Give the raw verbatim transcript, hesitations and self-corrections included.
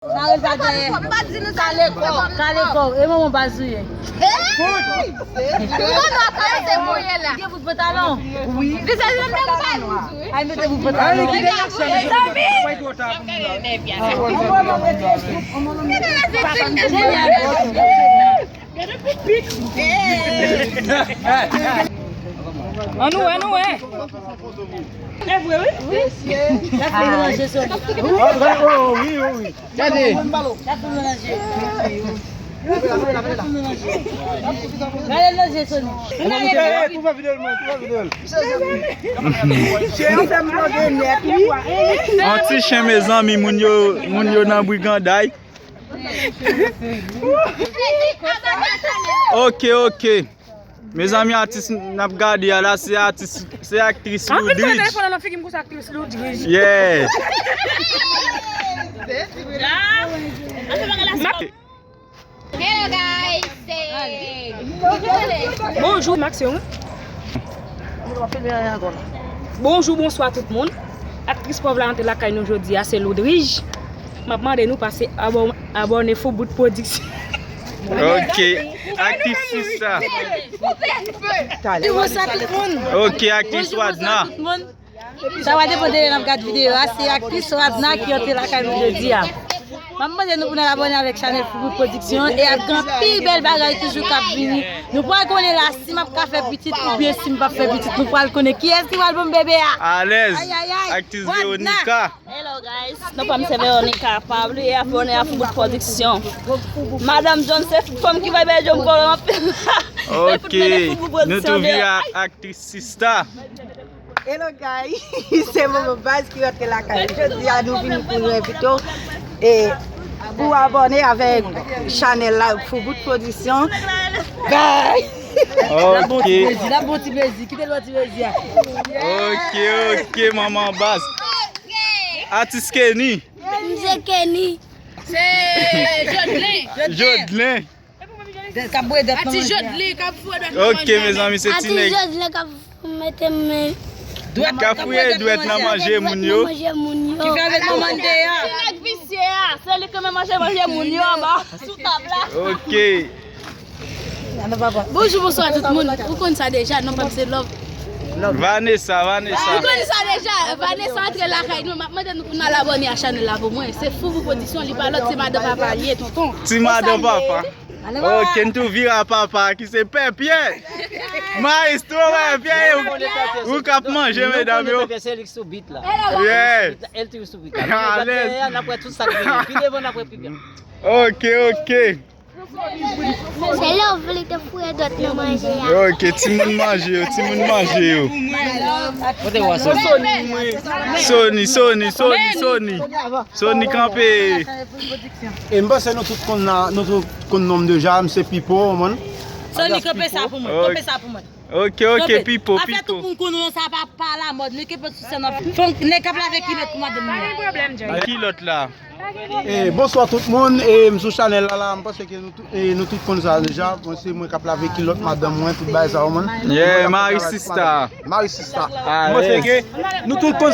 Mare l pa dèyè. Kale kò, kale kò. E manman baz ou ye. Manman kale se mouye la. Gen bout pantalon. Wi. Vizaj mwen menm pa nou. Ay, mete bout pantalon. Ay, kite l ap chanje. Mezanmi. Gade la. Ann wè, ann wè. E vre, wi. Wi. L ap fè manje sou li. Oh, oh, wi, oh, wi. Gade. L ap fè manje. L ap fè manje. Gade manje Sony. Eh, eh, tou fè videyo l, mwen, tou fè videyo l. Chen an fè m vloge nèt, wi. Yon ti chen, mezanmi, moun yo, moun yo nan briganday. Ok, ok. Mezanmi, atis n ap gade a la, se atis, se aktris Loudridge. Anpil fwa telefòn nan figi m konsa, aktris Loudridge. Yeah. Hello guys. Bonjou, Maxi, wi. Bonjou, bonswa tout moun. Aktris pòv la antre lakay nou jodi a, se Loudridge. M ap mande nou pase abò-, abòne Foubout Production. Ok, aktris sista. Bonjou, bonswa tout moun. Ok, aktris Wadna. Sa va depann de lè n ap gad videyo a. Se aktris Wadna ki antre lakay nou jodi a. M ap mande nou pou n al abòne avèk chanèl Foubout Production e ap gen anpil bèl bagay toujou k ap vini. Nou pral konnen la si m ap ka fè pitit oubyen si m p ap fè pitit. Nou pral konnen kiyès ki pral ban m bebe a. Alèz. Ay, ay, ay. Aktris Wadna. Veronica. Hello guys, non pa m se Veronica, pa bliye abòne a Foubout Production. Madanm John se fanm ki bay bèl jòm pòlòm anpil. Ok, nou tou vire a aktris sista. Hello guys, se Momo Baz ki rantre lakay. Jodi a nou vini pou nou envite w. E pou abòne avèk chanèl la, Foubout Production. Bye! Ok. L ap bon ti plezi, l ap bon ti plezi. Kite l bon ti plezi a. Ok, ok, manman Baz. Atis Kenny. M se Kenny. Se Jodelin. Jodelin. K ap bwè dèt nan manje a. Atis Jodelin k ap fouye dwèt nan manje a. Ok, mezanmi, se ti nèg. Atis Jodelin k ap mete men. K ap fouye dwèt nan manje moun yo. Ki fè avèk manman deyò. Ti nèg visye a, se li ki renmen manje manje moun yo anba sou tab la. Ok. Bonjou, bonswa tout moun. Ou konn sa deja, non pa m se Love. Vanessa, Vanessa. Ou konn sa deja, Vanessa antre lakay nou. M ap mande nou pou n al abòne a chanèl la pou mwen. Se Foufou Production, li pa lòt, se madan papa li ye, tonton. Ti madan papa. Ok, n tou vire a papa ki se Pèpyè. Maestro Pèpyè, ou k ap manje, medam yo. Pèpyè se li k sou bit la. Yeah. L toujou sou bit la. Alèz. N ap wè tout sa k vini. Pi devan n ap wè pi byen. Ok, ok. Se lè w vle te fouye dwèt nan manje a. Ok, timoun manje yo, timoun manje yo. Kote w a Sony? Sony, Sony, Sony, Sony. Sony kanpe. E m panse nou tout konn la, nou tout konn non m deja, m se Pipo, man. Sony, kanpe sa pou mwen, kanpe sa pou mwen. Ok, ok, Pipo, Pipo. Afè tout moun konn non sa pa, pa la mòd, men kenbe sou sèn nan. Fò nèg k ap lave kilòt pou madanm nan. Pa gen pwoblèm, Jerry. Kilòt la. Eh, bonswa tout moun, eh, m sou chanèl la, la, m panse ke nou tout, eh, nou tout konn sa deja. Mwen se mwen k ap lave kilòt madanm mwen, tout bagay sa yo, man. Yeah, Mari Sista. Mari Sista. M panse ke nou tout konn